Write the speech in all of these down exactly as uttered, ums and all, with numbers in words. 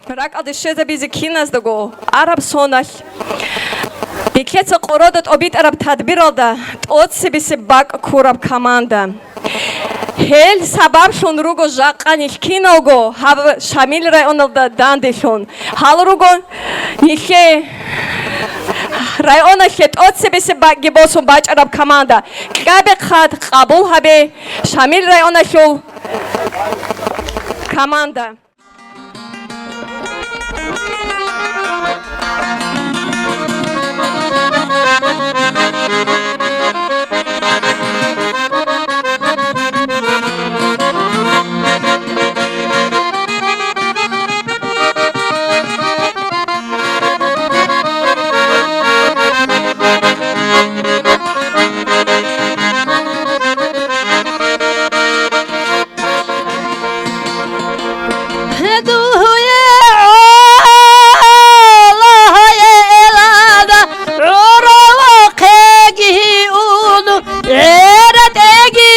РакӀалде щвезабизе киназдаго араб соналъ, нилъеца къорода тӀобитӀараб тадбиралда тӀоцебесеб бакӀ ккураб команда. Гьел сабаблъун руго жакъа нилъ киналго гьаб Шамил районалда данделъун. Гьал руго нилъее районалъе тӀоцебесеб бакӀги босун бачӀараб команда. Кьабихъад къабул гьабе, Шамил районалъул команда. Дуе гӀоло гьелада гӀурухъеги уну, гӀератӀеги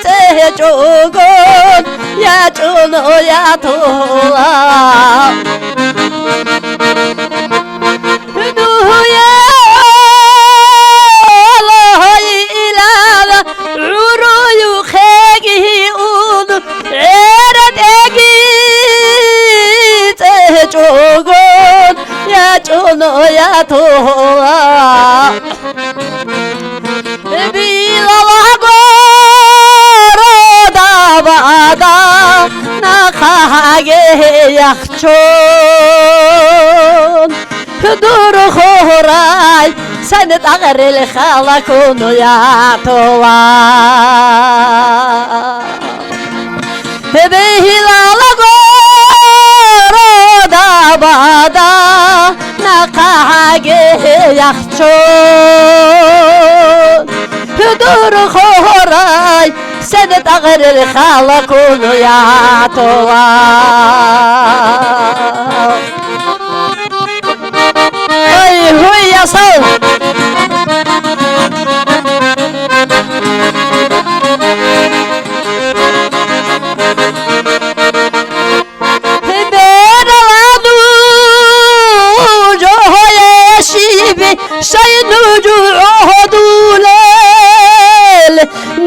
цӀечӀогон ячӀун ятула. Дуе гӀоло гьелада гӀурухъеги уну, гӀератӀеги цӀечӀогон ячӀун ятула. Билагъа города бада нахъаги яхчун, дур хурай сен тӀагърил халакун ятула. Бегьилала города бада нахъаги яхчун, дур хурай сен тӀагърил халакун ятула. Ой, гьуй, ясав! Бералану жо гьоящиби, щай нуж гӀодулел,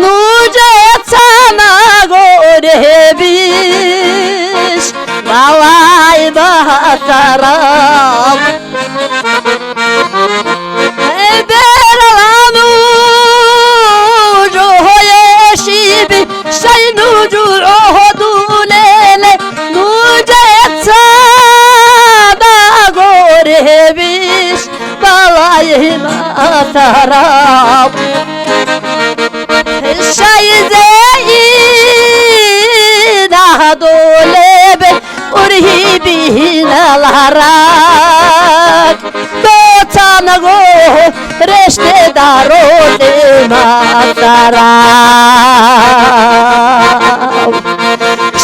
нужеца наго ребиш балай батарал. Бералану жо гьоящиби, щай нуж гӀодулел, нужеца наго ребиш балай батарал. Щайзе инагьадулеб ургьиб гьиналараг, доцанаго рещтӀеда рокьи мацӀарав.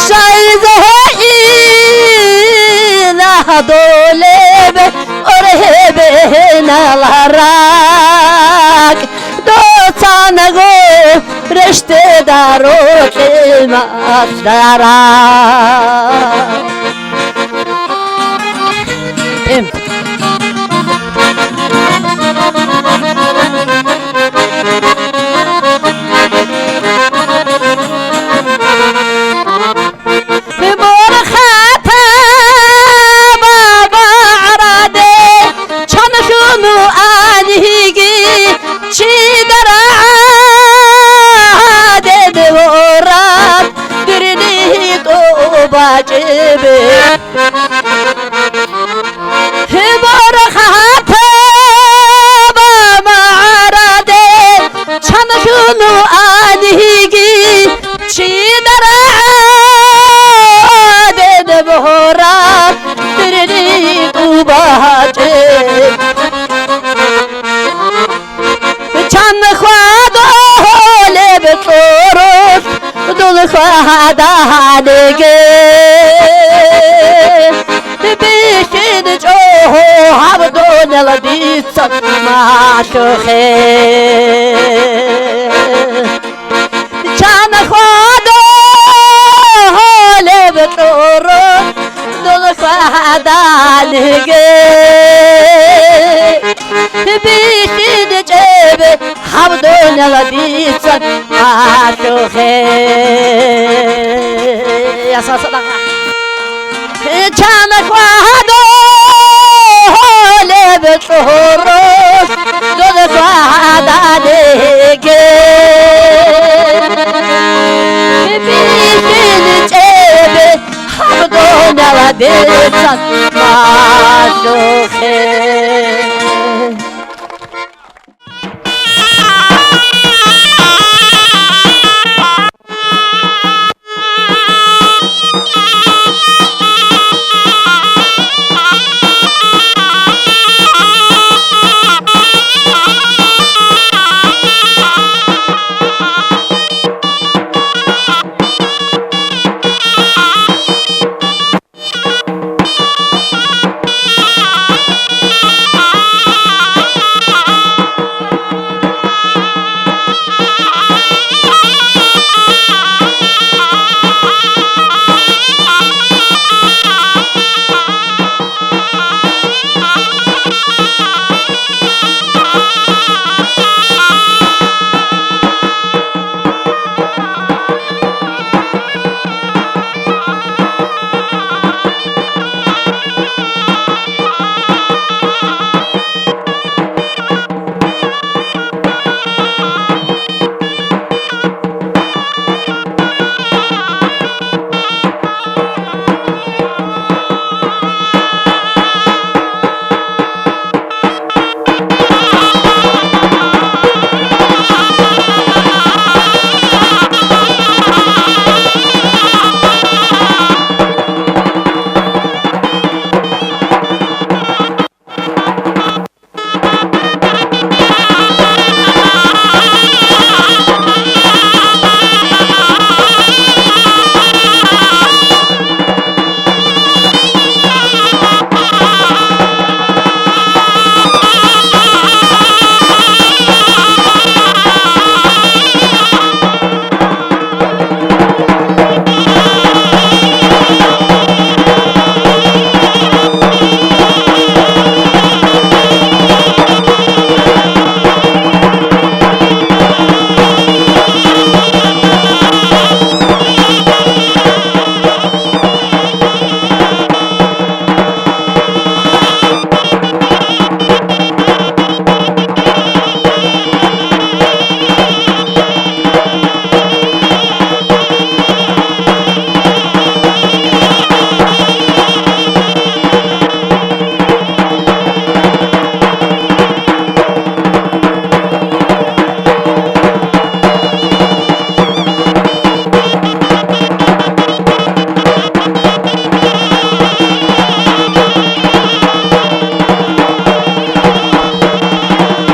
Щайзе инагьадулеб ургьиб гьиналараг, доцанаго рещтӀеда рокьи мацӀарав. Эм. Борхатаба багӀраде чанлъуну аниги, чида рагӀаде вораб дирни тӀубачӀебе. Борхатаба багӀраде чанлъуну аниги, чида рагӀаде вораб дирни тӀубачӀеб. Чан хьвадолеб кьурулъ дул хьваданиги, бихьинчӀого гьаб дуниял дица малъухъе. Чан хьвадолеб кьурулъ гьадалиги, бихьинчӀеб гьаб дунияла дица малъухъе. Я сасадагъа. Чан хвадолеб чӀурус дуда хвадалиги, бихьинчӀеб гьаб дунияла дица малъухъе.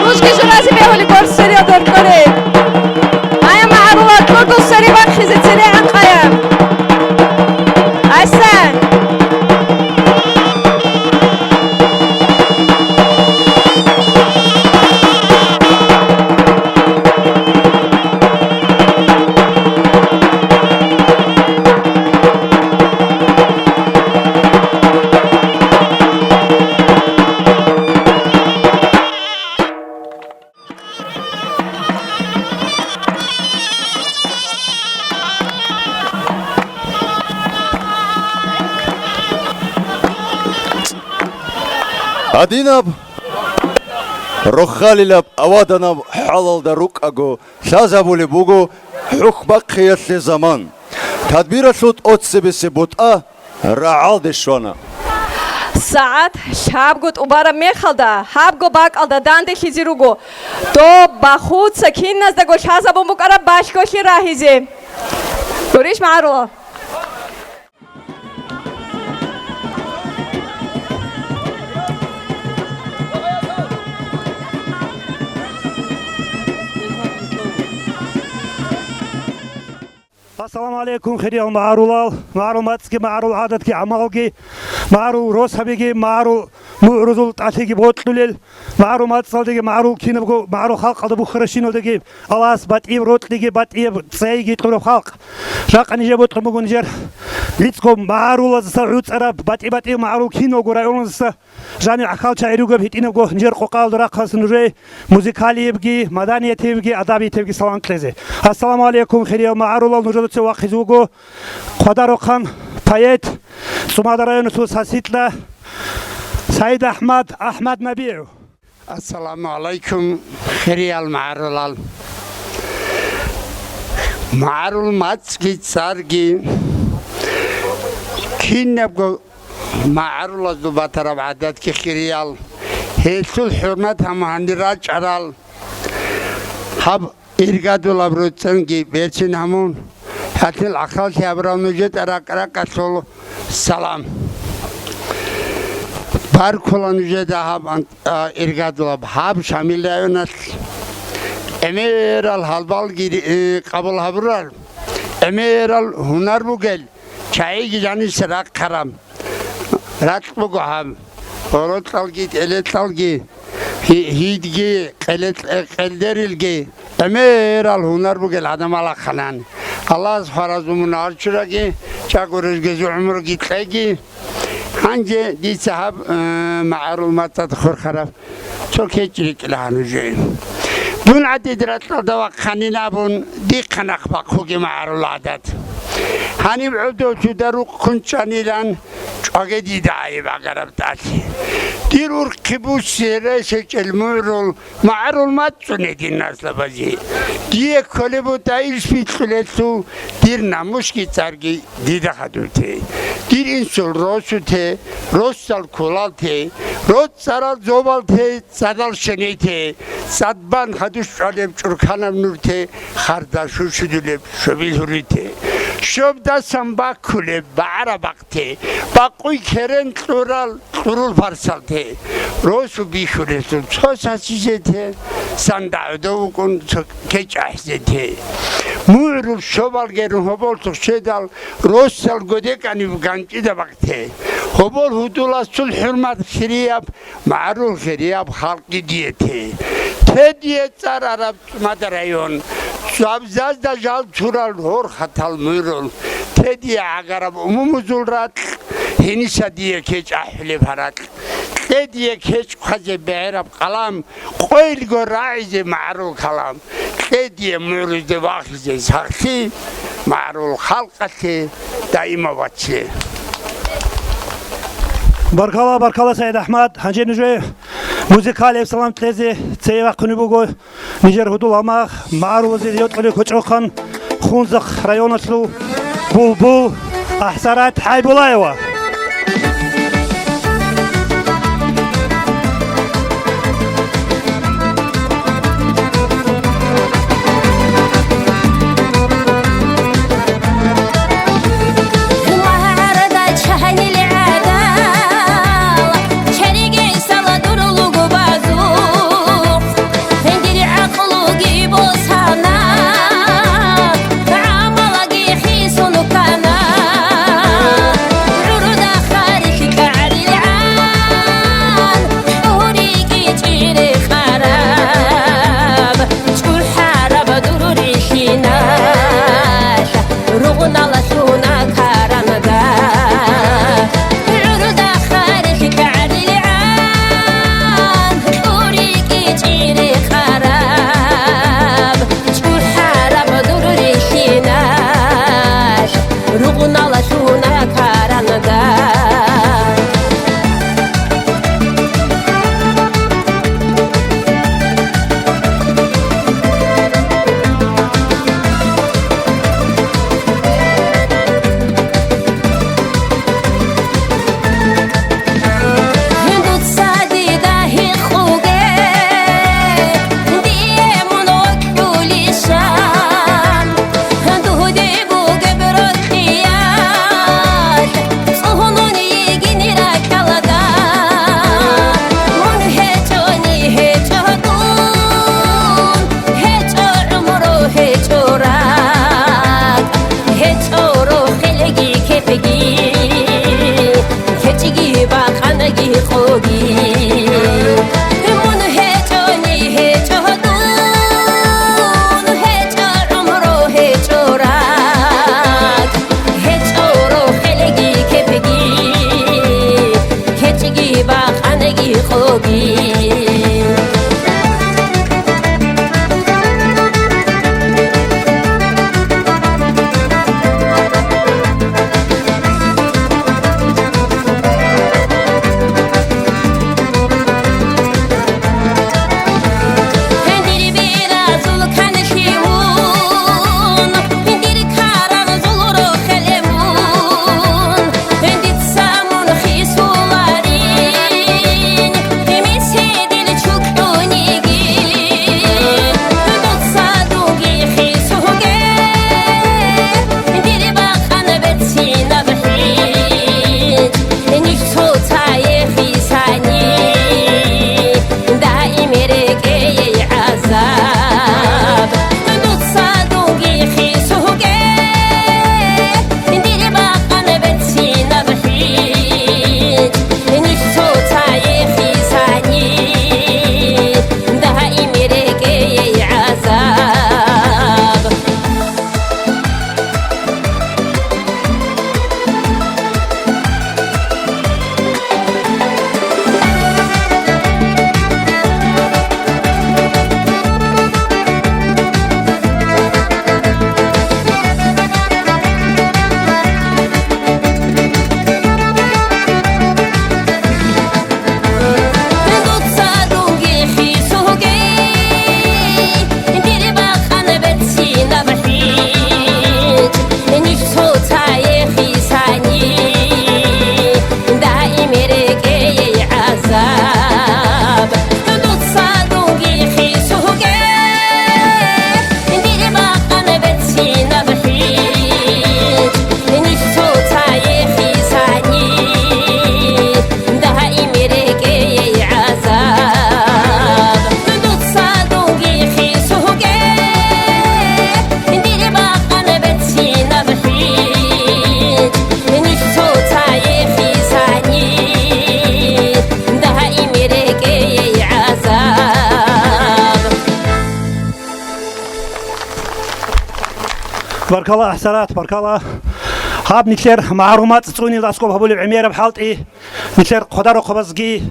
Нужги журазе бегьули гор сериал доркӀоре. Ая магӀарулал кьурдул сери бахъизе цере анкъая. Айса. Гьадинаб рохалилаб аваданаб хӀалалда рукӀаго лъазабулеб буго хӀухьбахъиялъе заман. Тадбиралъул тӀоцебесеб бутӀа рагӀалде щвана. СагӀат лъабго тӀубараб мехалда, гьабго бакӀалда данделъизе руго. Доб бахуца киназдаго лъазабун букӀараб балъголъи рагьизе. Гурищ, магӀарулал? Ассаламу гӀалайкум, хириял магӀарулал, магӀарул мацӀги, магӀарул гӀадатги, гӀамалги, магӀарул росабиги, магӀарул мугӀрузул тӀалъиги бокьулел, магӀарул мацӀалдеги, магӀарул кинабго, магӀарул халкъалда бухаращиналдаги, Аллагьас батӀияб рокьиги, батӀияб цӀайги кьураб халкъ. Жакъа нижер бокьун буго нижер ЛъикӀго магӀарулаздаса гӀуцӀараб, батӀи-батӀиял магӀарул киналго районазда жанив гӀахьалчагӀи ругеб гьитӀинабго нижер къокъаялда рахъалъ нужее музыкалиябги, маданиятиябги, адабиятиябги салам кьезе. Ассаламу гӀалайкум, хириял магӀарулал, нужеда цеве вахъизе вуго хъвадарухъан поэт, ЦӀумада районалъул Сасикьа СагӀид-АхӀмад АхӀмад-НабигӀов. Ассаламу гӀалайкум, хириял магӀарулал. МагӀарул мацӀги цӀарги, кинабго магӀарулазул батараб гӀадатги хириял, гьелъул хӀурмат гьаму гьанир рачӀарал, гьаб иргадулаб реццанги берцин гьамун, гьатил гӀахьаллъи гьабурал нужеда ракӀ-ракӀалъул салам. Баркула нужеда гьаб ан-, а, иргадулаб гьаб Шамил районалъ гӀемерал гьалбалги, э, къабул гьабурал, гӀемерал гьунар бугел, чагӀиги жаниса рахъараб ракь буго гьаб. Гьорокьалги, тӀелетӀалги, гьи-, гьидги, къелетӀ-, къелдерилги, гӀемерал гьунар бугел гӀадамал ахъанани. Аллагьас хваразумун арчураги, чӀаго ружгезул гӀумруги кьеги. Гьанже дица гьаб, э, магӀарул мацӀалда хурхараб цо кечӀ рикӀкӀила гьанже. Дун гӀадид ракьалда вахъанин абун, дихъа нахъ бахъуге магӀарул гӀадат. Гьаниб гӀодов цуда рукъ ккун чӀанилан, чӀваге дида гӀайиб гӀагараб тӀалъи. Дир урхъи буссине ресечӀел мугӀрул магӀарул мацӀ цӀуне дир наслабазе. Дие кколеб бутӀа ил спикьулелъул, дир намусги цӀарги дида хадуб те. Дир инсул росу те, росал кколал те, роцӀцӀарал зобал те, цӀадал щеней те, цӀадбан хадуш чӀвалеб чӀурканаб нур те, харда шуршудулеб шобил гьури те. Щобдасан баккулеб багӀараб бакъ те, бакъуй керен кьурал кьурул парсал те, росу бихьулелъул цо сасизе те, санда гӀодов вукӀун цо кечӀ ахӀизе те. МугӀрул щобалги рун гьоболлъухъ щведал, росал годекӀанив ганчӀида бакъ те. Гьобол гьудуласул хӀурмат хирияб магӀарул хирияб халкъги дие те. Те дие цӀар араб ЦӀумада район, цӀвабзазда жал турал гьорхатал мугӀрул, те дие гӀагараб умумузул ракь, гьениса дие кечӀ ахӀулеб гьаракь. Кье дие кечӀ хъвазе бегӀераб къалам, къойилго рагӀизе магӀарул калам. Кье дие мугӀрузде вахизе сахлъи, магӀарул халкъалъе даимаб вацлъи. Баркала, баркала, СагӀид-АхӀмад. Гьанже нужее музыкалияб салам кьезе цее вахъунеб буго. Нижер гьудул гьамах магӀарулазе йокьулел кочӀохъан Хунзахъ районалъул булбул АхӀсарат ХӀайбулаева. Гьендир гӀакълуги босана, гӀамалаги хисун ккана. ГӀур Баркала, АхӀсанат, баркала. Гьаб нилъер магӀарул мацӀ цӀунилда аскӀоб гьабулеб гӀемераб хӀалтӀи, нилъер хъвадарухъабазги,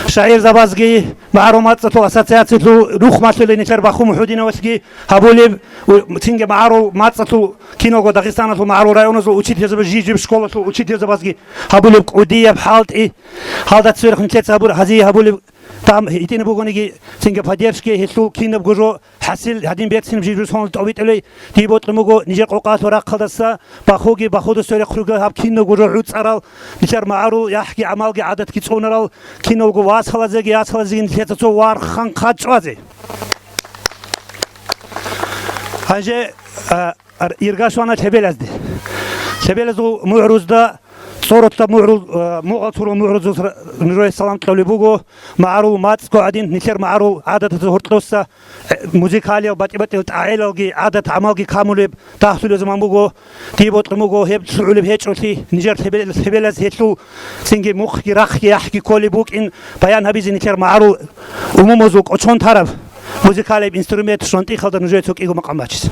шагӀирзабазги, магӀарул мацӀалъул ассоциациялъул рухӀ малъулел нилъер Баху МухӀудиновалъги гьабулеб, у-, цинги магӀарул мацӀалъул киналго Дагъистаналъул магӀарул районазул учительзабаз, жиб-жиб школалъул учительзабазги гьабулеб кӀудияб хӀалтӀи, гьалда церехъ нилъеца гьабур-, гьазие гьабулеб там гьитӀинаб бугониги, цинги поддержка гьелъул кинабго жо хӀасил гьадин берцинаб жиб-жиб сонал тӀобитӀулей, дие бокьун буго нижер къокъалъул рахъалдаса Бахуги, Бахуда сверухъ ругел гьаб киналго жо гӀуцӀарал, нилъер магӀарул яхӀги гӀамалги гӀадатги цӀунарал, киналго васалазеги ясалазеги нилъеца цо вархъан хъачӀвазе. Гьанже, а, ар-, ирга щвана лъебелазде. Лъебелазул мугӀрузда, цо ротта мугӀрул, а, мугъал цурул мугӀрузул ра-, нужее салам кьолеб буго, магӀарул мацӀго гӀадин, нилъер магӀарул гӀадатазул гьоркьоса, э, музыкалиял батӀи-батӀиял тӀагӀелалги, гӀадат-гӀамалги камулеб, дагьлъулеб заман буго. Дие бокьун буго гьеб лъугӀулеб гьечӀолъи, нижер лъебе-, лъебелаз гьелъул цинги мухъги рахъги яхӀги кколеб букӀин баян гьабизе нилъер магӀарул умумузул кӀочон тараб музыкалияб инструмент шонтӀихъалда нужее цо кӀиго макъам бачизе.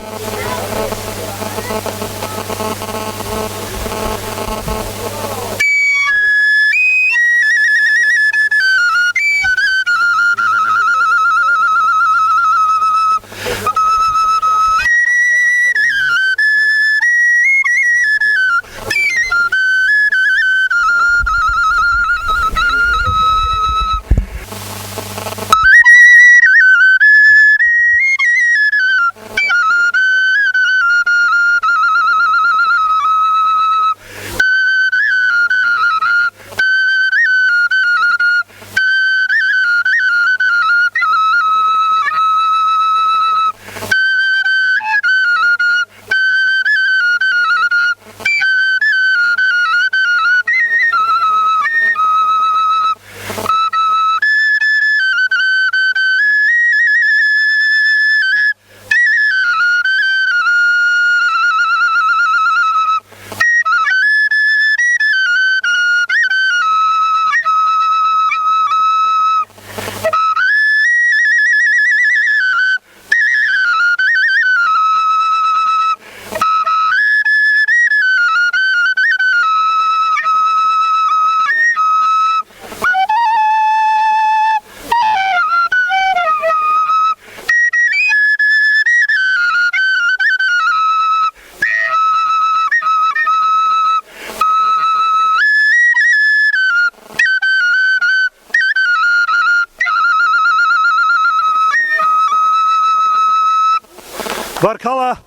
Баркала.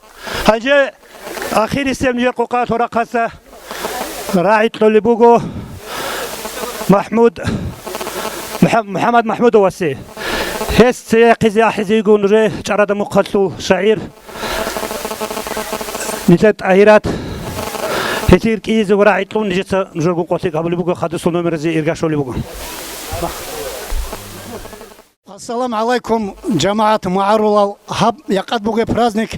Гьанже ахирисеб нижер къокъаялъул рахъалъа рагӀи кьолеб буго МахӀмуд, МухӀа-, МухӀаммад МахӀмудовасе. Гьес цеяхъизе ахӀизе йиго нужее ЧӀарада Мухъалъул шагӀир. Нилъер ТӀагьират, гьелъие кӀиязего рагӀи кьун, нижеца нужерго къолъи гьабулеб буго, хадусул номеразе ирга щолеб буго. Ассаламу гӀалайкум, жамагӀат магӀарулал! Гьаб якъад бугеб праздник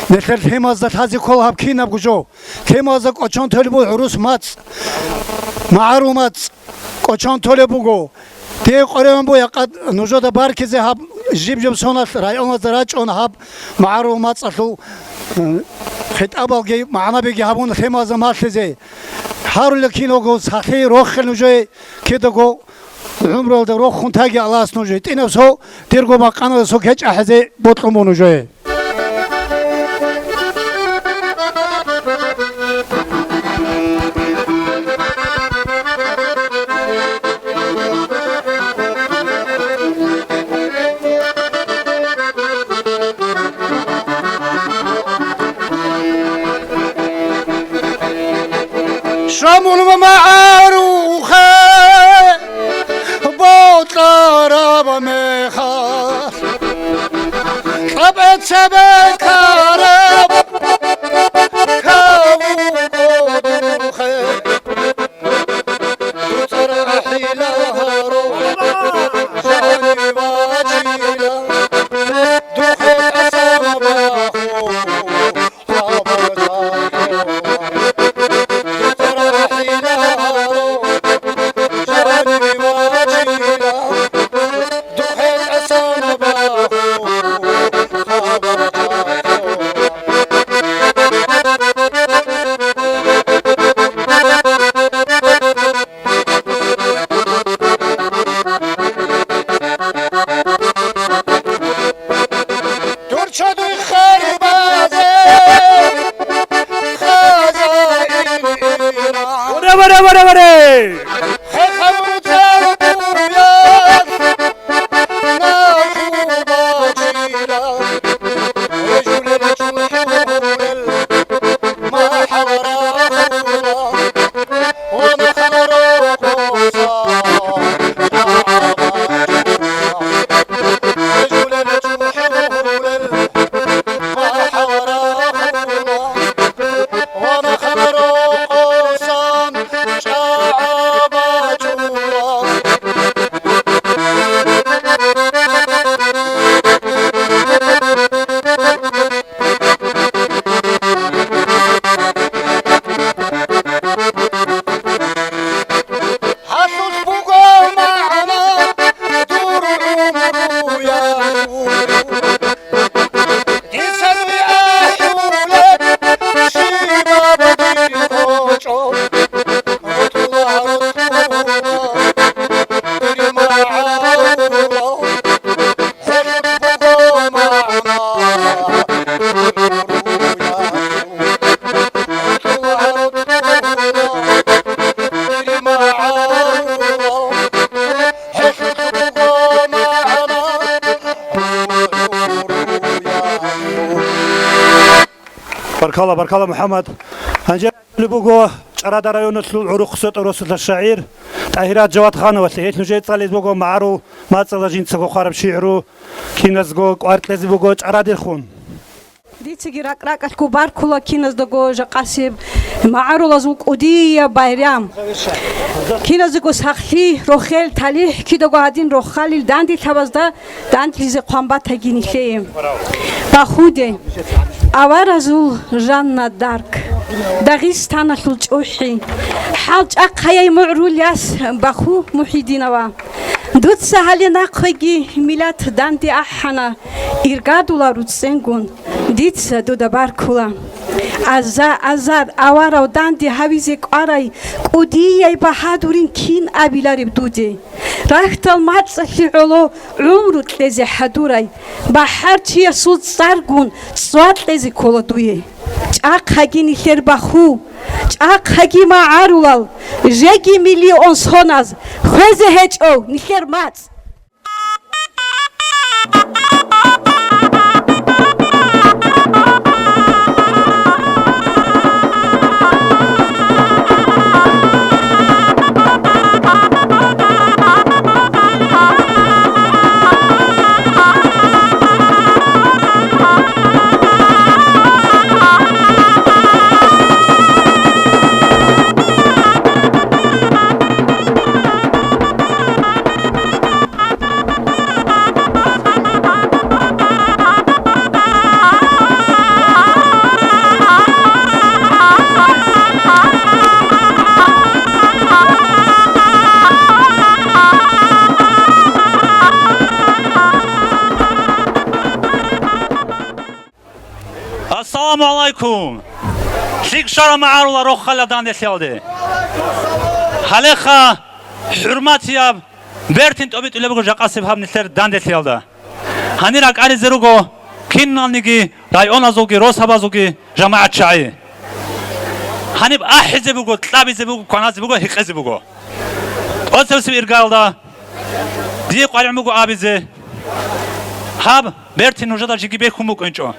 нилъер лъималазда лъазе ккола гьаб кинабго жо. Лъималазда кӀочон толеб буго гӀурус мацӀ, магӀарул мацӀ кӀочон толеб буго. Дие къореван буго якъад нужеда баркизе гьаб жиб-жиб соналъ районалда рачӀун гьаб магӀарул мацӀалъул, э, хитӀабалги магӀнабиги гьабун лъималазда малъизе. Гьарулел киналго сахлъи рохел нужее кидаго гӀумруялда рохун таги Аллагьас нуж гьитӀинаб со, дирго макъаналда со кечӀахӀезе бокьун буго нужее. Шамул ва магӀарухъе бокьараб мехалъ, кьабеце Гьалъулъ буго магӀна дур гӀумруялъул. Дица дуе ахӀулеб щибаб дир кочӀо, ротула, ротула, дир магӀарулал. Баркала, баркала, МухӀаммад. Гьанже буго ЧӀарада районалъул ГӀурухъ СетӀо росулъа шагӀир ТӀагьират Жавадхановалъе. Гьелъ нужее цӀализе буго магӀарул мацӀала жинцаго хъвараб шигӀру, киназго кӀвар кьезе буго чӀарадерхун. Дицаги ракӀ-ракӀалъго баркула киназдаго жакъасеб магӀарулазул кӀудияб байрам. Киназдаго сахлъи, рохел, талихӀ, кидаго гьадин рохалил данделъабазда данделъизе хъван батаги нилъее. Бахуде, аваразул Жанна д'Арк, Дагъистаналъул чӀухӀи, хӀалчӀахъаяй мугӀрул яс Баху Мухьидинова. Дуца гьале нахъеги миллат данде ахӀана, иргадула руцӀцӀенгун, дица дуда баркула. Аза-азар аварав данде гьавизе кӀварай кӀудияй багьадурин кин абилареб дуде? Рахьдал мацӀалъе гӀоло гӀумру кьезе хӀадурай бахӀарчиясул цӀаргун цӀва кьезе ккола дуе. ЧӀахъаги нилъер Баху, чӀахъаги магӀарулал, жеги миллион соназ хвезе гьечӀо нилъер мацӀ. Ассаламу гӀалайкум! ЛъикӀ щвараб магӀарулал рохалил данделъиялде. Гьалеха, хӀурматияб бертин тӀобитӀулеб буго жакъасеб гьаб нилъер данделъиялда. Гьанир ракӀализе руго киналниги районазулги росабазулги жамагӀатчагӀи. Гьаниб ахӀизе буго, кьабизе буго, кваназе буго, гьекъезе буго. ТӀоцебесеб иргаялда дие къваригӀун буго абизе, гьаб бертин нужеда жеги бихьун букӀинчӀо.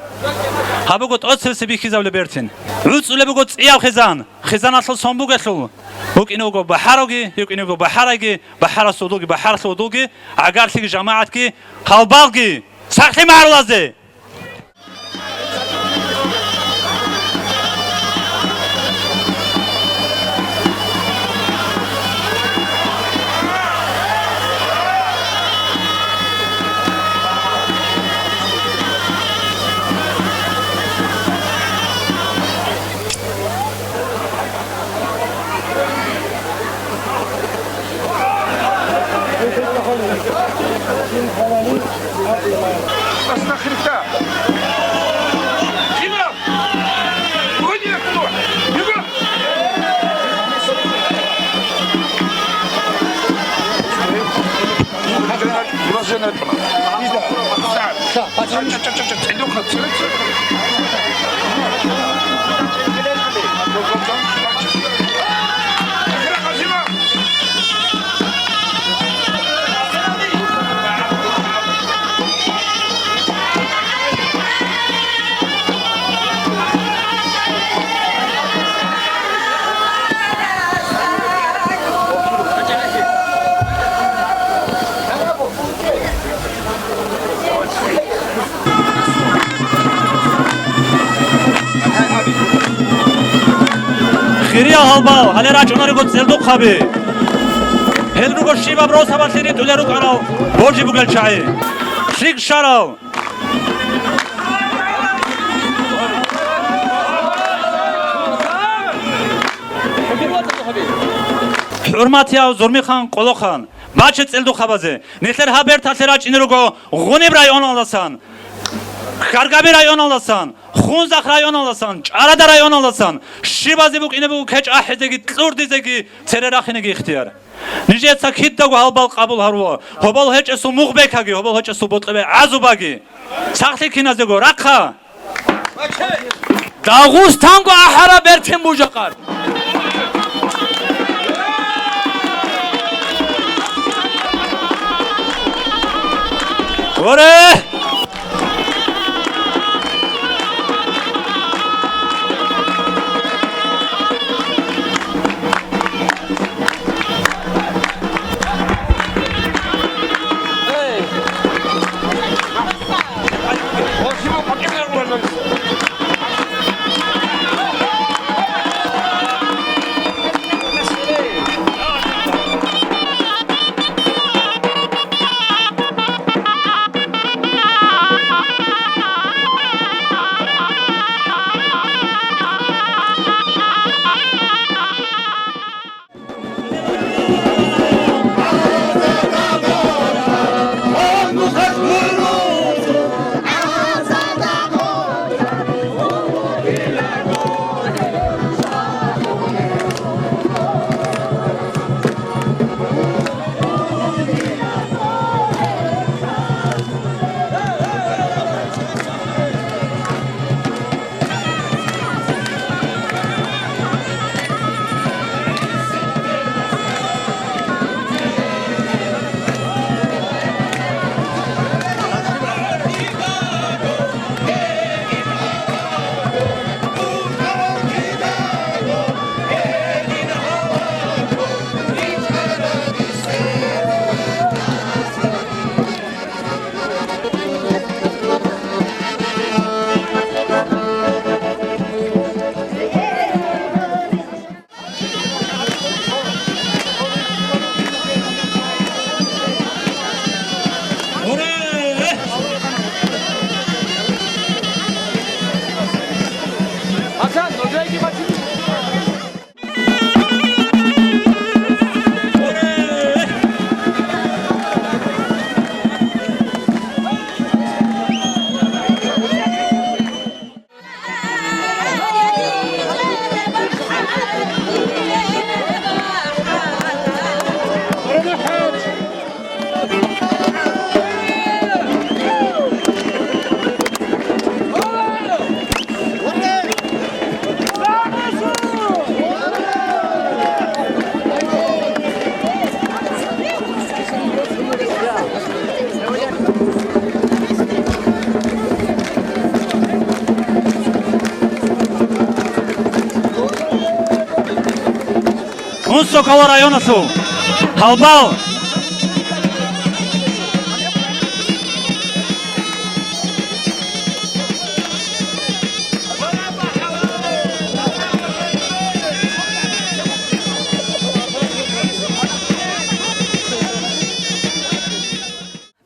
Гьаб буго тӀоцебесеб бихьизабулеб бертин. ГӀуцӀулеб буго цӀияб хизан, хизаналъул сон бугелъул, букӀине буго бахӀаравги, букӀине буго бахӀарайги, бахӀарасул удулги, бахӀаралъул удулги, гӀагарлъиги, жамагӀатги, гьалбалги, сахлъи магӀарулазде! Ириял гьалбал, гьале рачӀунариго цӀелдухъаби. Гьел руго щибаб росабалъе ритӀулел рукӀарал божи бугел чагӀи. ЛъикӀ щварал. ХӀурматияв Зурмихан Къолохан, баче цӀелдухъабазе. Нилъер гьаб берталъе рачӀине руго Гъуниб районалдасан, Хьаргаби районалдасан, Хунзахъ районалдасан, ЧӀарада районалдасан, щибазе букӀине буго кечӀ ахӀизеги кьурдизеги цере рахинеги ихтияр. Нижеца кидаго гьалбал къабул гьарула, гьобол гьечӀесул мугъ бекаги, гьобол гьечӀесул бутӀрубе гӀазу баги. Сахлъи киназего рахъа! Дагъустанго ахӀараб бертин бужахъад! Горе! Унсокола районалъул гьалбал.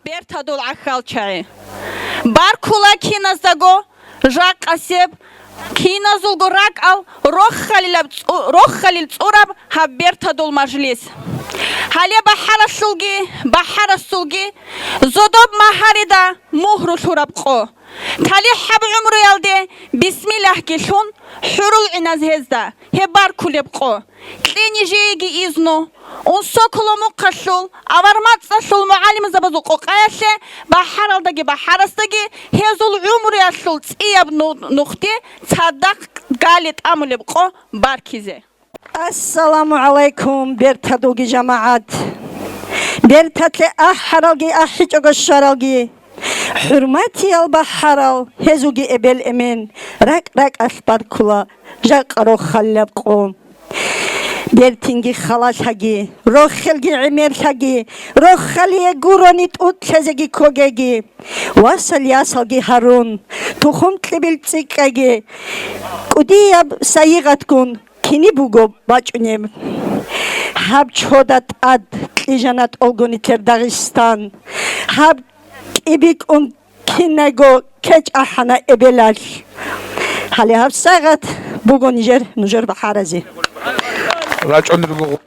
Бертадул гӀахьалчагӀи. Баркула киназдаго жакъасеб, киназулго ракӀал рохалилаб цӀу-, рохалил цӀураб гьаб бертадул мажлис. Гьале бахӀаралъулги бахӀарасулги зодоб магьарида мугьру лъураб къо. ТалихӀаб гӀумруялде бисмиллагьги лъун, хӀурул гӀиназ гьезда гьеб баркулеб къо. Кье нижееги изну, Унсоколо мухъалъул, авармацӀалъул мугӀалимзабазул къокъаялъе бахӀаралдаги бахӀарасдаги гьезул гӀумруялъул цӀияб ну-, нухде цадахъ гали тӀамулеб къо баркизе. Ассаламу гӀалайкум, бертадулги жамагӀат! Берталъе ахӀаралги ахӀичӀого щваралги, хӀурматиял бахӀарал, гьезулги эбел-эмен, ракӀ-ракӀалъ баркула жакъа рохалилаб къо. Бертинги халалъаги, рохелги гӀемерлъаги, рохалие гурони тӀутӀлъазеги ккогеги, васал-ясалги гьарун, тухум-кьибил цӀикӀкӀайги, кӀудияб сайигъатгун, Гьениб буго бачӀунеб. Гьаб чода тӀад кьижана тӀолго нилъер Дагъистан. Гьаб кӀибикӀун кинайго кечӀ ахӀана эбелалъ. Гьале гьаб сайгъат буго нижер, нужер бахӀаразе. РачӀунел руго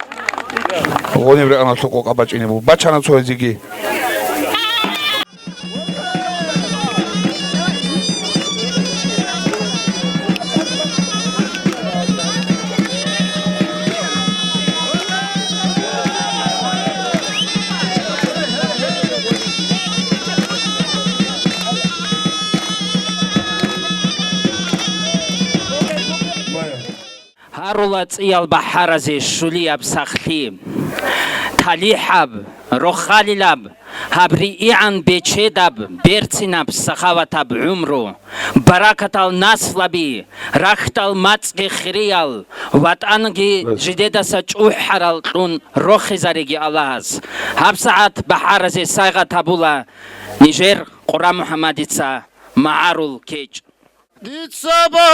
гъуниб рекъоналъул къокъа бачӀине буго. Бачана цоязеги. Гьарула цӀиял бахӀаразе щулияб сахлъи, талихӀаб, рохалилаб, гьаб ригӀигӀан бечедаб, берцинаб, сахаватаб гӀумру, баракатал наслаби, рахьдал мацӀги хириял, ватӀанги жидедаса чӀухӀарал кьун рохизариги Аллагьас. ГьабсагӀат бахӀаразе сайгъат гьабула нижер Къура МухӀаммадица магӀарул кечӀ. Дица ба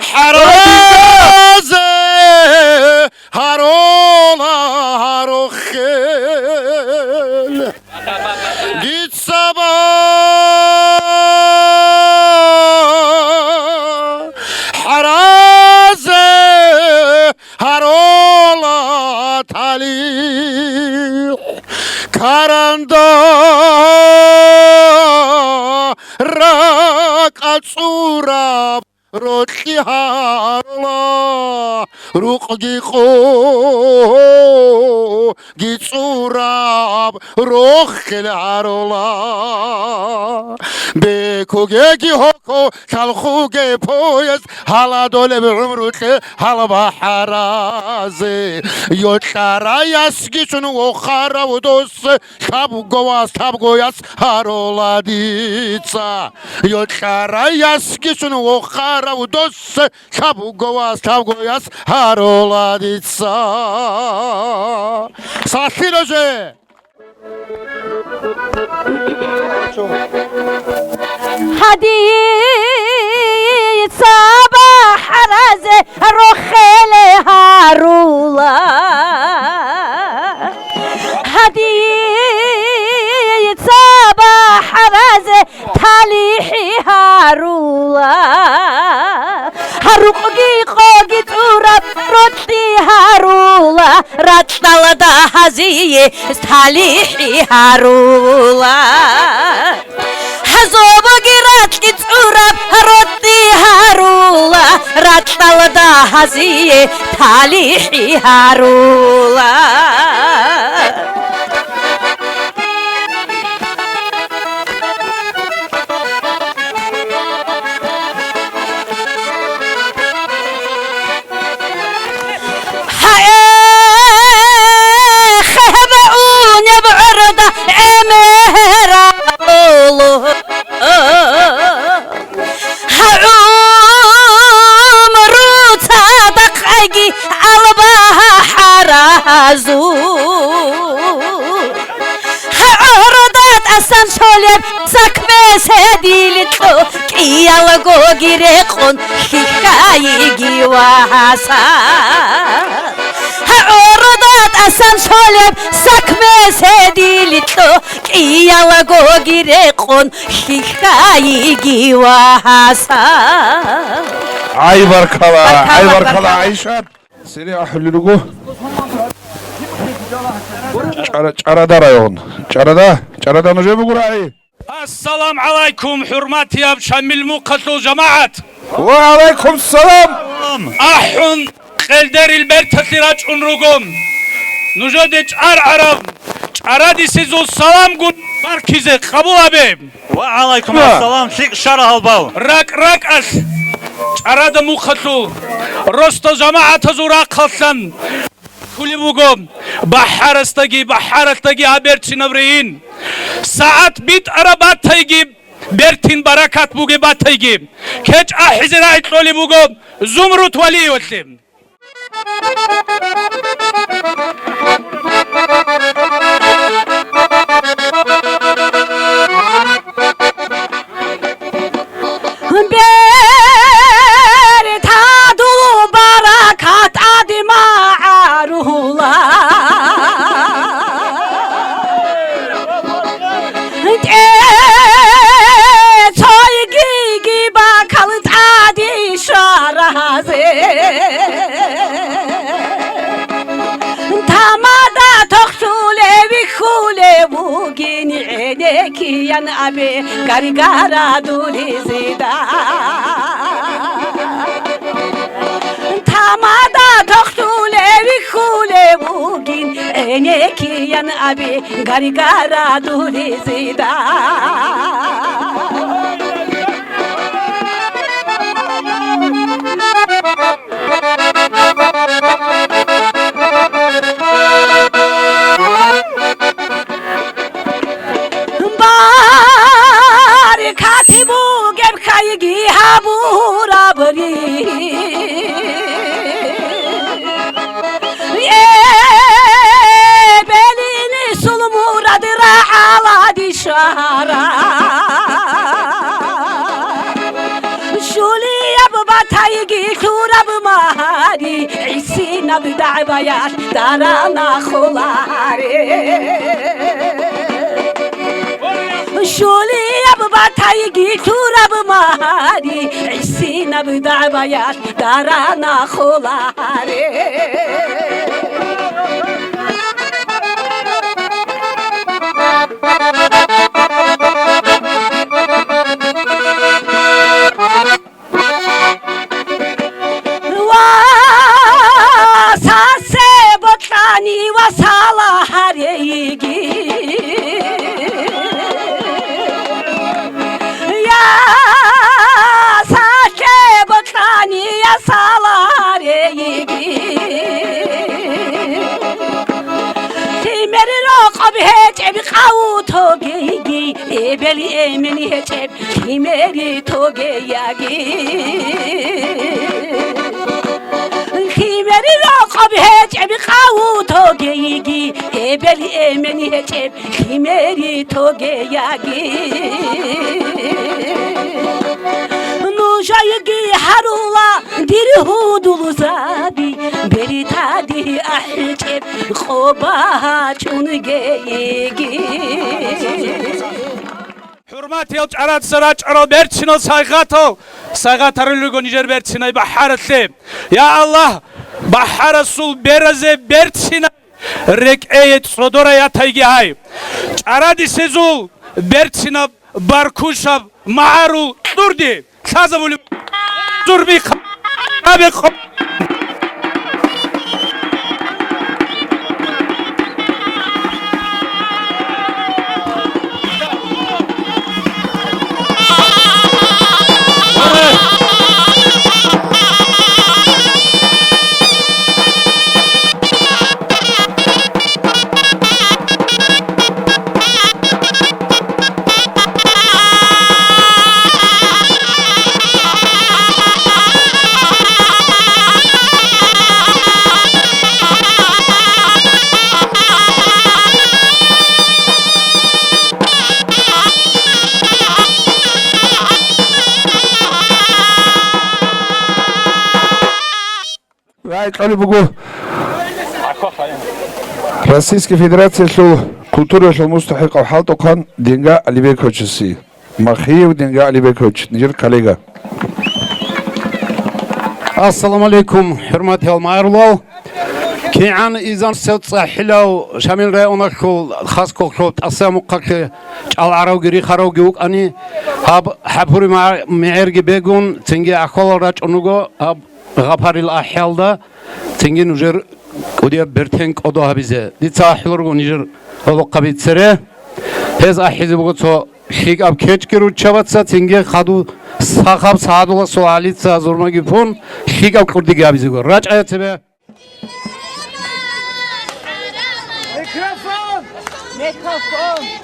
хӀаразе гьарула гьаруххел. Дица ба хӀаразе гьарула талихӀ, каранда ракӀа цӀураб рокьи гьарула, рукъги къоги цӀураб рохел гьарула. Бекугеги гьоко, лъалхуге поезд, гьаладулеб гӀумру кье гьал бахӀаразе. Йокьараясги чун вохарав дос, лъабго вас лъабгояс гьарула дица. Йокьараясги чун вохарав дос, лъабго вас лъабгояс гьарула дица. Сахлъи роже! Гьадица бахӀаразе рохеле гьарула. Гьадица бахӀаразе талихӀи гьарула. Гьарукъги къоги цӀураб рокьи гьарула, ракьалда гьазие талихӀи гьарула. Гьазобоги ракьи цӀураб рокьи гьарула, ракьалда гьазие талихӀи гьарула. Гьаэхъеб унеб гӀурда гӀемерабулу. ГьагӀумру цадахъайги албагьаразул. ГьагӀурда тӀасан щолеб сакмеседил кьо, кӀиялгоги рекъон хьихьайиги вагьаса. ГьагӀурда тӀасан щолеб сакмеседил кьо, кӀиялгоги рекъон хьихьайиги вагьаса. Ай, баркала, ай, баркала, баркала, ГӀайшат. Сере ахӀулел руго. ЧӀара-, ЧӀарада район. ЧӀарада, ЧӀарада нужер буго рагӀи. Ассалам гӀалайкум, хӀурматияб Шамил мухъалъул жамагӀат! Ва гӀалайкум салам! АхӀун, къелдерил берталъе рачӀун руго. Нужеде чӀаргӀараб ЧӀарадисезул саламгун баркизе къабул гьабе. Ва гӀалайкум ассалам, лъикӀ щвара гьалбал. РакӀ-ракӀалъ ЧӀарада мухъалъул росдал жамагӀатазул рахъалъан кколеб буго бахӀарасдаги, бахӀаралъдаги гьаб берцинаб рейин. СагӀат битӀараб батайги, бертин баракат бугеб батайги, кечӀ ахӀизе рагӀи кьолеб буго Зумрут Валиевалъе. Киян абе гаргара дулизида. Тамада тохтулев хулев вугин, эне киян абе гаргара дулизида. Баркат бугеб хайги гьабурабри. Эбелинисул мурад рагӀалади шагьараб. Щулияб батайги лъураб магьари, гӀисинаб дагӀбаялъ дарана холаре. Щулияб батайги лъураб магьари, гӀисинаб дагӀбаялъ дарана холаре. Ва сасе бокьани ва сала гьарейги. Я сасе бокьани, я сала гьарейги. Лъимер рокъоб гьечӀеб къаву тогейги, эбел-эмен гьечӀеб лъимери тогеяги. Лъимери рокъоб гьечӀеб къаву тогейги, эбел-эмен гьечӀеб лъимери тогеяги. Нужайги гьарула, дир гьудулзаби, бери тади ахӀичӀеб къо бачӀун гейги. ХӀурматиял чӀараца рачӀарал берцинал сайгъатал, сайгъатарулего нижер берцинай бахӀаралъе. Я Аллагь, бахӀарасул беразе берцинай рекӀее цӀодора ятайги гьай. ЧӀарадисезул берцинаб баркушаб магӀарул кьурди лъазабулеб зурби хъа-, абе къо-, Рай кьолеб буго Российская Федерациялъул культураялъул мустахӀикъав хӀалтӀухъан Денга Алибековичасе. Махиев Денга Алибекович, нижер коллега. Ассаламу алейкум, хӀурматиял магӀарулал. КигӀан изан сев цӀахӀилав Шамил районалъул хас кохлъо тӀаса мухъалъе чӀалгӀаравги рихаравги вукӀани, гьаб хӀапури мегӀерги бегун, цинги ахвалал рачӀун руго гьаб Гъапарил ахӀиялда, цинги нужер кӀудияб бертен кӀодо гьабизе. Дица ахӀуларго нижер гӀолохъаби цере. Гьез ахӀизе буго цо лъикӀаб кечӀги руччабаца, цинги хадув сахаб СагӀадуласул гьалица зурмаги пун, лъикӀаб кьурдиги гьабизего. РачӀая цебе. Микрофон! Микрофон!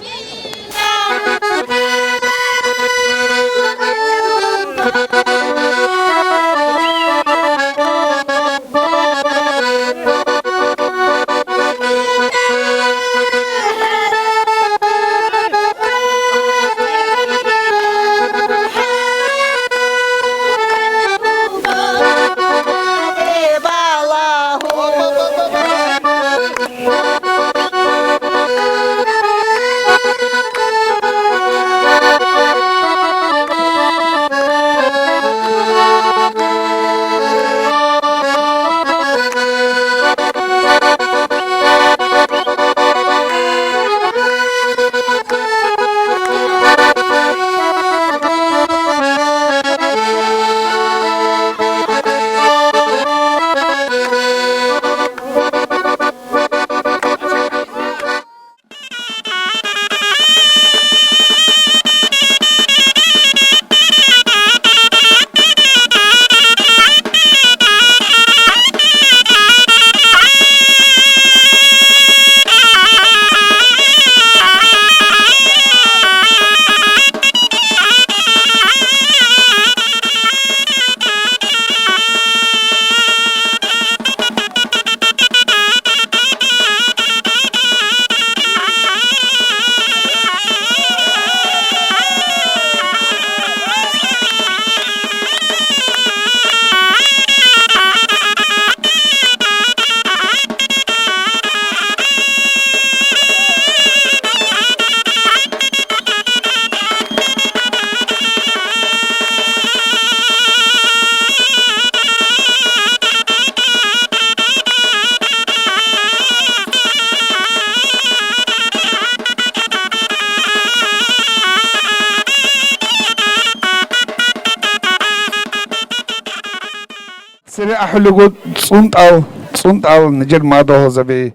Цере ахӀулего цӀунтӀал, цӀунтӀал нижер мадугьалзаби.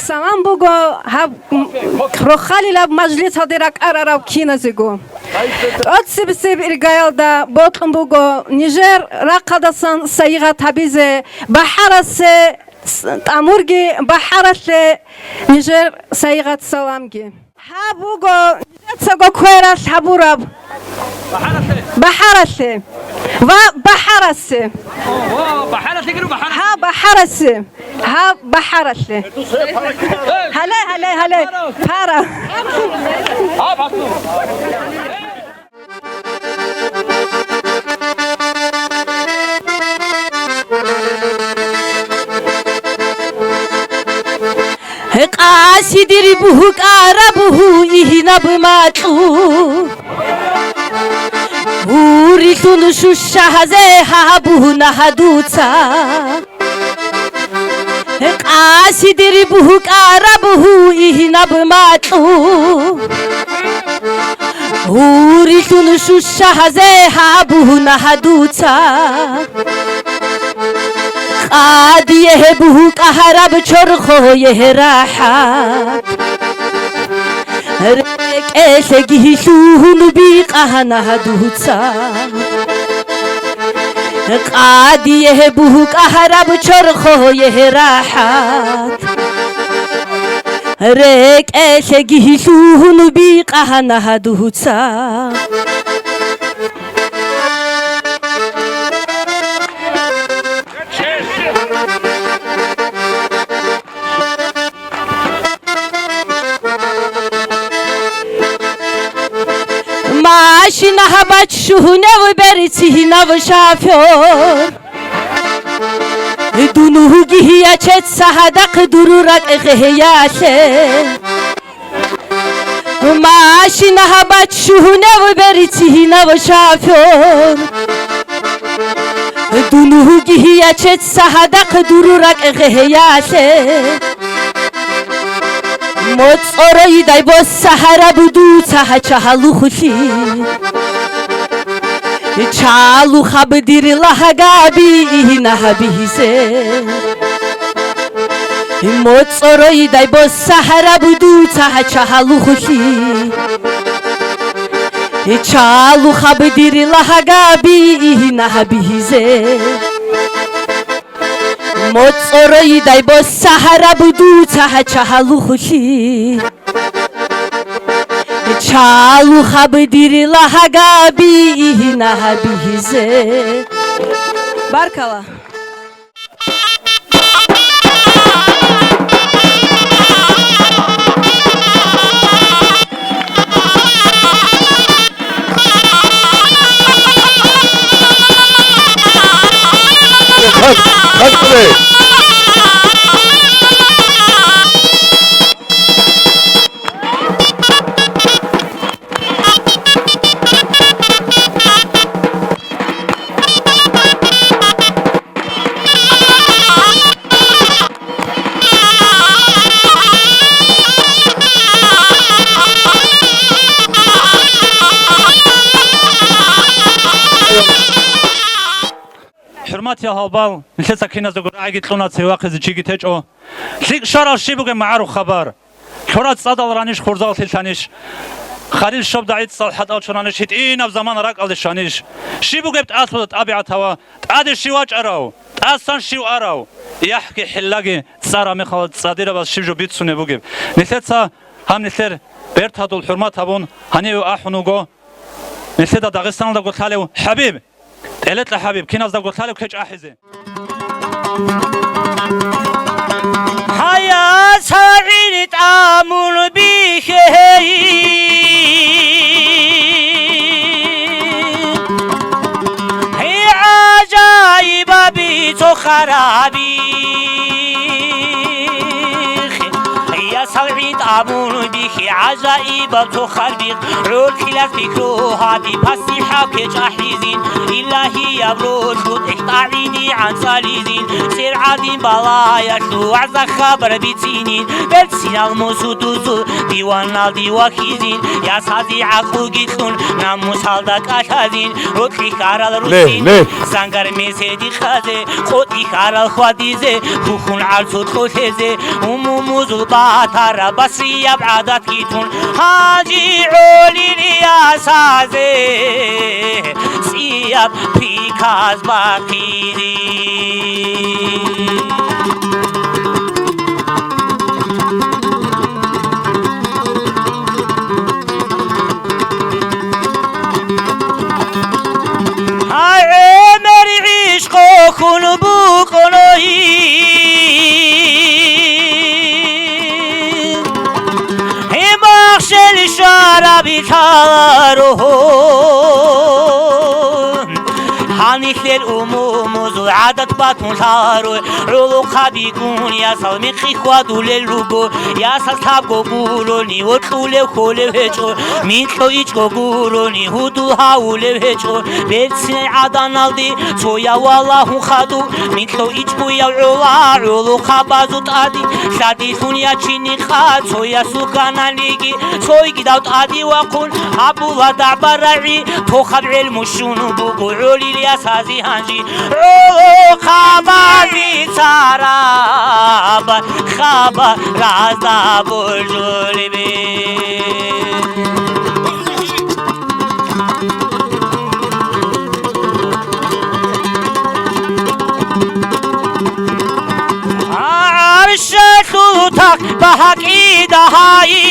Салам буго гьаб, м, рохалилаб мажлисалде ракӀарарав киназего. ТӀоцебесеб иргаялда бокьун буго нижер рахъалдасан сайигъат гьабизе БахӀарасе, с-, тӀамурги БахӀаралъе нижер сайигъат саламги. Гьаб буго нижецаго квералъ гьабураб. БахӀаралъе. БахӀаралъе. Ва БахӀарасе. О, ва БахӀаралъе гиро, БахӀаралъе. Гьа, БахӀарасе. Гьа, БахӀаралъе. Гьале, гьале, гьале. Пара. Къаси дир букӀараб гьуинаб макьу, гьурилъун шушагьазе гьабуна гьадуца. Къаси дир букӀараб гьуинаб макьу, гьурилъун шушагьазе гьабуна гьадуца. Къадие гьеб гьукъа гьараб чорхое рахӀат, рекӀелъеги лъугьун бикъана гьадуца. Къадие гьеб гьукъа гьараб чорхое рахӀат, рекӀелъеги лъугьун бикъана гьадуца. Машина гьабач щугьунев берцинав шофёр, дун вугьиячеца гьадахъ дур ракӀ гъеялъе. Машина гьабач щугьунев берцинав шофёр, дун вугьиячеца гьадахъ дур ракӀ гъеялъе. МоцӀоройдай босса гьараб дуца гьача гьалухълъи. Чалухъаб дир лагьагаби гьина гьабизе. МоцӀоройдай босса гьараб дуца гьача гьалухълъи. Чалухъаб дир лагьагаби гьина гьабизе. МоцӀоройдай босса гьараб дуца гьача гьалухълъи. Чалухъаб дир лагьагаби гьина гьабизе. Баркала. ХӀурматиял гьалбал, нилъеца киназдаго рагӀиги кьуна, цеве вахъизе чиги течӀо. ЛъикӀ щварал щиб бугеб магӀарухъ хабар? Лъураз цӀадал раниш, хурзаллъи лъаниш, харил щобда гӀицӀал хӀатӀал чураниш, гьитӀинаб замана ракӀалде щваниш? Щиб бугеб тӀалъуда тӀабигӀат гьава, тӀаде щив вачӀарав, тӀасан щив арав? ЯхӀги хӀиллаги цӀар гьаб мехалда цӀадирабаз щиб жо бицунеб бугеб? Нилъеца гьаб нилъер бертадул хӀурмат гьабун, гьаниве ахӀун вуго нилъеда Дагъистаналдаго лъалев ХӀабиб. ТӀелетӀа ХӀабиб, киназдаго лъалев кечӀ ахӀизе. Гьая, сагӀил тӀамун бихьей, гьей гӀажаибаби цо хараби. Я сагӀил тӀамун бихьей, гӀажаибаб цо харбихъ, гӀоркьилас пикру гьаби, пасихӀаб кечӀ ахӀизин, илагьияб ролъу тӀехь тӀагӀини гӀанцӀализин, цӀер гӀадин балаялъул вагӀза-хабар бицинин, берцинал мусудузул диваналде вахизин, ясазе гӀакълуги кьун, намусалда кӀалъазин, рокьи хьарал русин, ле, ле. Сангар меседи хазе, къотӀи хьарал хьвадизе, хьухьун гӀарцу кьолъезе, умумузул батараб басрияб гӀадатги тун, гьанже гӀолил ясазе цӀияб приказ бахъизе. Гьай, гӀемер гӀишкъу хьун букӀунаги, гьеб махщел шараби лъаларо. Гьанилъер умумузул гӀадат батун лъаларо, гӀолохъабигун ясал мекъи хьвадулел руго, ясаз лъабго гурони вокьулев хьолев гьечӀо, микьго ичӀго гурони гьудул гьавулев гьечӀо, берцинай гӀаданалде цояв валагьун хадув, микьго ичӀгояв гӀола гӀолохъабазул тӀаде, лъадилъун ячине къа цоясул ккананиги, цойги дав тӀаде вахъун, гьабула дагӀба-рагӀи, тохаб гӀелму щун буго гӀолил ясазе гьанже. ГӀолохъабазе цараб хабаразда божулебе. ГӀаршалъул тахт бакъида гьайи,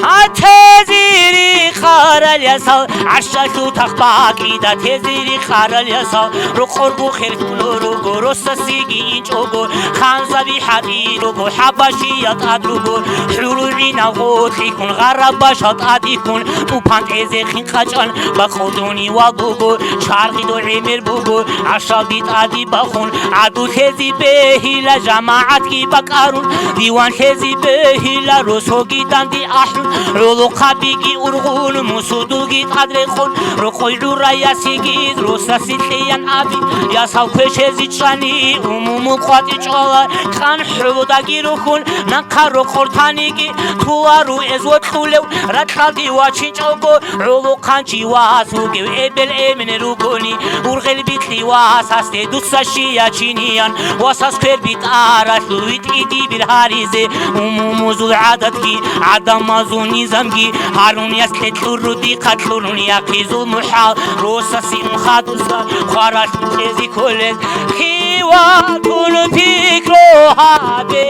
а тезири къарал ясал, гӀаршалъул тахт бакъида тезири къарал ясал, рокъорго херхьулел руго, росасиги инчӀого, ханзаби хӀатӀи руго, хӀабашиял тӀад руго, хӀурул гӀинал гъоркьихьун, гъараб башал тӀадихьун, тӀупан тӀезе хин къачӀан, бакъудунивал буго, чаргъидул гӀемер буго, гӀашалде тӀаде бахун, гӀадлу лъезе бегьила, жамагӀатги бакӀарун, диван лъезе бегьила, росоги данде ахӀун, гӀолохъабиги ургъун, мусудулги тӀад рекъон, рокъой гӀураясиги росасе кьеян абе, ясал квешезе чӀани, умумул къватӀи чӀвала, кӀан хӀолодаги рухьун, нахъа рокъор таниги, тула руэз вокьулев, ракьалде вачинчӀого, гӀолохъанчи вас вугев эбел-эмен ругони, ургъел бикьи васасде дуца щия чиниян, васас квер битӀаралъул витӀиди биргьаризе, умумузул гӀадатги, гӀадамазул низамги, гьарун яс кьекьур рудихъа кьурун яхъизул мухӀал, росасе ун хадуса, хваралъ кьезе кколел, хиватун пикру гьабе,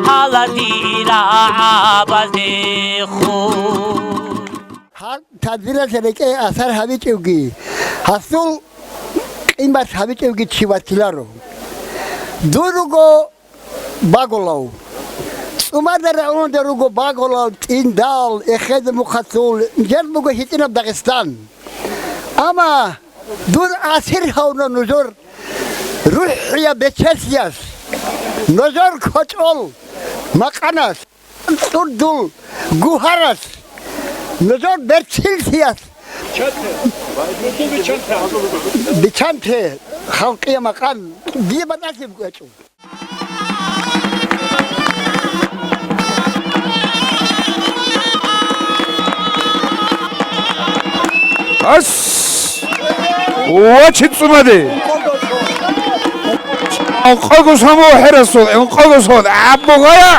гьаладира гӀабаздехун. Гьаб тадбиралъ рекӀее асар гьабичӀевги, гьасул къимат гьабичӀевги чи ватиларо. Дур руго багулав. ЦӀумада районда руго багулав, ТӀиндал, Эхеда-Мухъалъул, жал буго гьитӀинаб Дагъистан. Амма дур асир гьавуна нужер рухӀияб бечелъиялъ, нужер кочӀол макъаналъ, цӀурдул гугьаралъ, нужер берцинлъиялъ. Бичанте, халкъия макъан, дие батӀалъи букӀечӀо. Ас! Вачи цӀумаде! Ункъого сон хӀерасул, ункъого сон, абугая!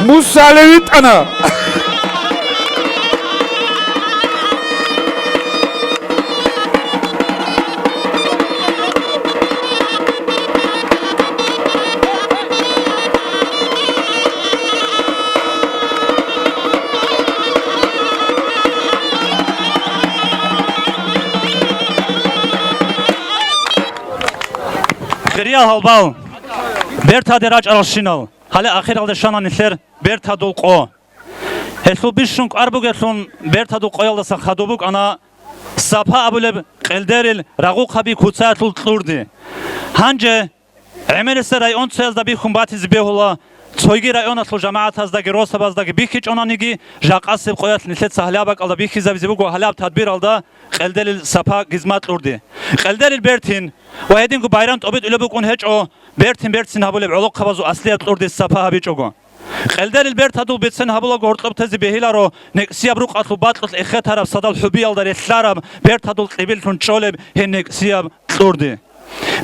Муса гӀалев витӀана. Хириял гьалбал, бертаде рачӀаралщинал, гьале ахиралде щвана нилъер бертадул къо. Гьелъул бищун кӀвар бугелъун бертадул къоялдасан хадуб букӀана Сапа абулеб къелдерил рагъухъаби куцаялъул кьурди. Гьанже гӀемерисел районцоязда бихьун батизе бегьула, цойги районалъул жамагӀатаздаги росабаздаги бихьичӀонаниги, жакъасеб къоялъ нилъеца гьалаб бакӀалда бихьизабизе буго гьалаб тадбиралда къелдерил Сапа гизма кьурди. Къелдерил бертин ва гьединго байрам тӀобитӀулеб букӀун гьечӀо, бертин-берцин гьабулеб гӀолохъабазул аслияб кьурдис Сапа гьабичӀого. Къелдерил бертадул бицен гьабулаго гьоркьоб тезе бегьиларо некӀсияб рукъалъул бакьулъ эхетараб садал хӀубиялда релълъараб бертадул кьибиллъун чӀолеб гьеб некӀсияб кьурди.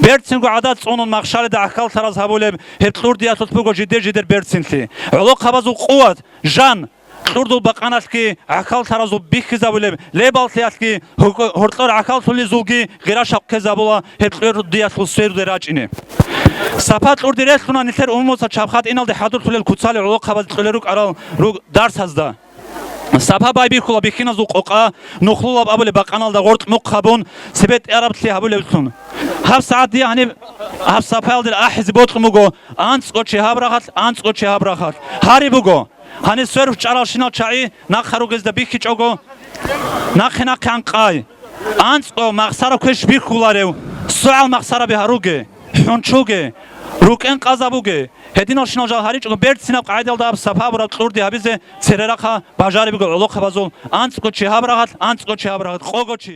Берцинго гӀадат цӀунун махщалида гӀахьаллъараз гьабулеб гьеб кьурдиялъулъ буго жидер-жидер берцинлъи. ГӀолохъабазул къуват, жан, кьурдул бакъаналъги гӀахьаллъаразул бихьизабулеб лебаллъиялъги гьоркьор гӀахьаллъулезулги гъира-шакъ ккезабула гьеб кьурдиялъул сверуде рачӀине. Сапа кьурди релълъуна нилъер умумуца Чабхатиналде хӀадурлъулел куцалел гӀолохъабаз кьолел рукӀарал руг-, дарсазда. Сапа байбихьула бихьиназул къокъа, Нухлулаб абулеб бакъаналда гъоркь мухъ гьабун, цебетӀеяраблъи гьабулеблъун. Гьаб сагӀат дие гьаниб гьаб Сапаялде ахӀизе бокьун буго, анцӀго чи гьаб рагъалъ, анцӀго чи гьаб рагъалъ. Гьари буго. Гьаниб сверухъ чӀаралщинал чагӀи нахъа ругезда бихьичӀого, нахъе-нахъе анкъай. АнцӀго махсара квеш бихьуларев, согӀал махсараби гьаруге, хӀунчуге, рукӀен къазабуге. Гьединалщинал жал гьаричӀого берцинаб къагӀидалда гьаб Сапа абураб кьурди гьабизе церерахъа бажарибго гӀолохъабазул анцӀго чи гьаб рагъалъ, анцӀго чи гьаб рагъалъ, къого чи.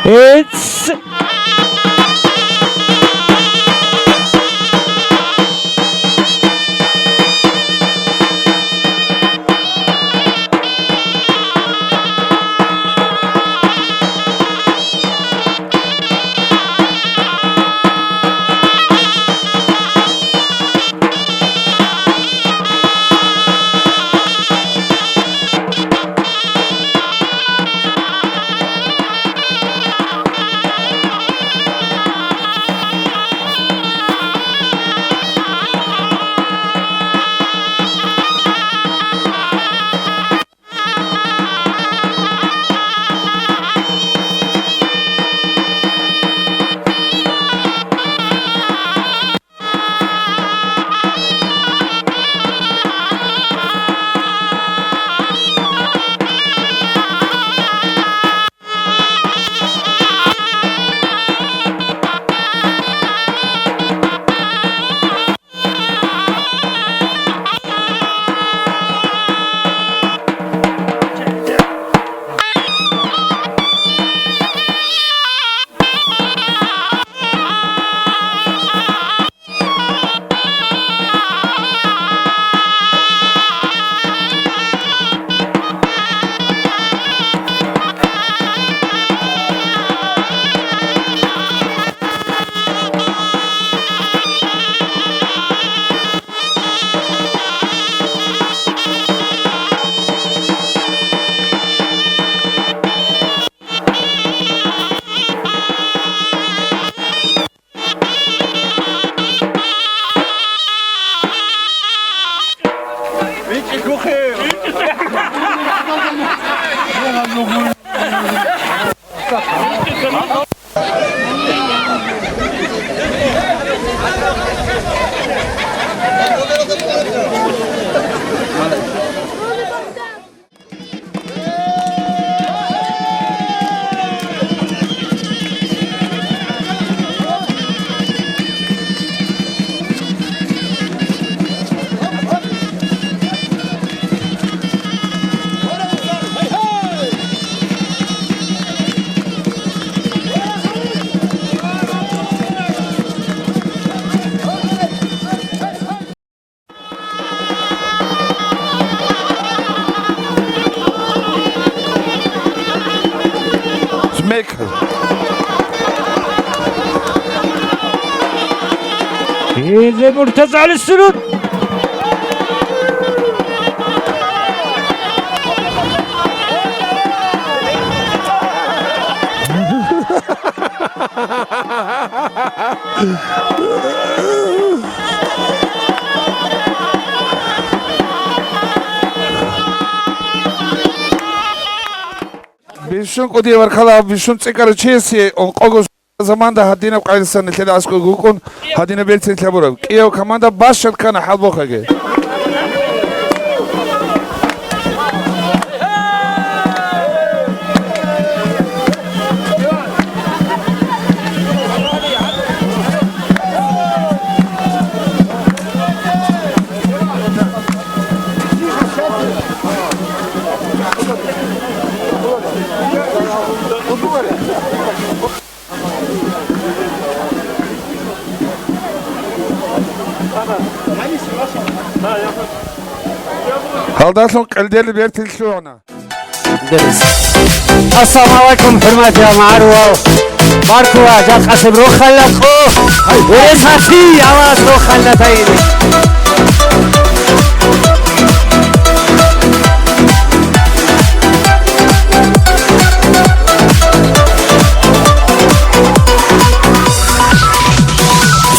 Эц! Смекл. Гьезе МуртазагӀали Сунут. Бищун кӀудияв варкала, бищун цӀикӀкӀарав чиясе ункъого заманда гьадинаб къайдасан нилъеда аскӀов вукӀун, гьадинаб берцин лъабураб. КӀияв команда бащад ккана хӀалбохъаги. Гьалдалъун къелдел бертил лъугӀана. Ассаламу гӀалайкум, хӀурматиял магӀарулал! Баркула, жакъасеб рохалла къо! Гьай, гьуресалъи, авас рохалла тайин!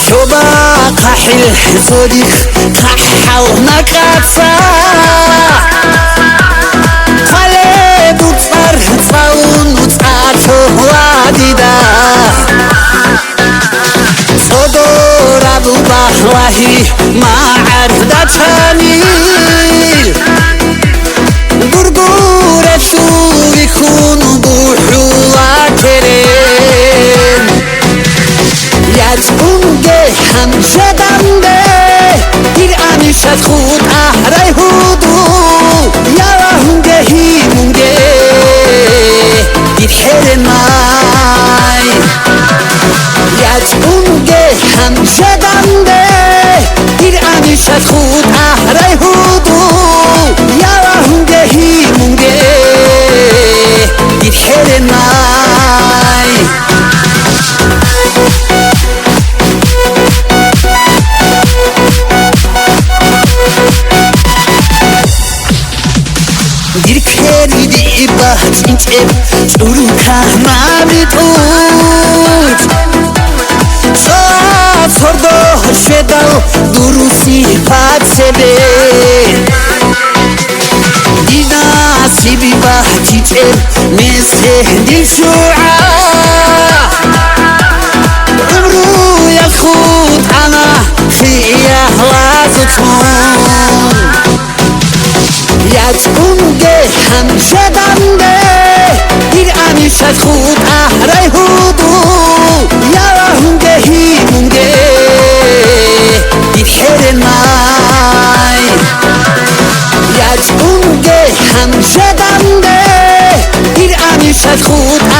Цо бахъа хӀил цодих хъахӀал накӀаца, хъвалеб цӀар цӀалун цӀалъо ва дида. Цо дораб багьлагьи магӀарда чанил, гургурелъул вихьун бухӀула керен. ЯцӀунге гьанжеданде, дир анишат хутӀа райгьуду, ялагьунге гьимунге, дир хӀерема. ЯцӀцӀунге хӀанжеданде, дир амишалъ хутӀа рай гьуду, ялагьунге гьимунге, дир хӀеренай. Дир ккериди бахчинчӀеб чӀуру кагьмаби тӀуч. Цо сордо щведал дуруси пацебе. Дир насиби бахчинчӀеб месте дир ччугӀа. ГӀумруялъ хутӀана хиялазулъун. ЯцӀцӀунге хӀанжеданде, дир амишалъ хутӀа рай гьуду, ялагьунге гьимунге, дир хӀеренай. ЯцӀцӀунге хӀанжеданде, дир амишалъ хутӀа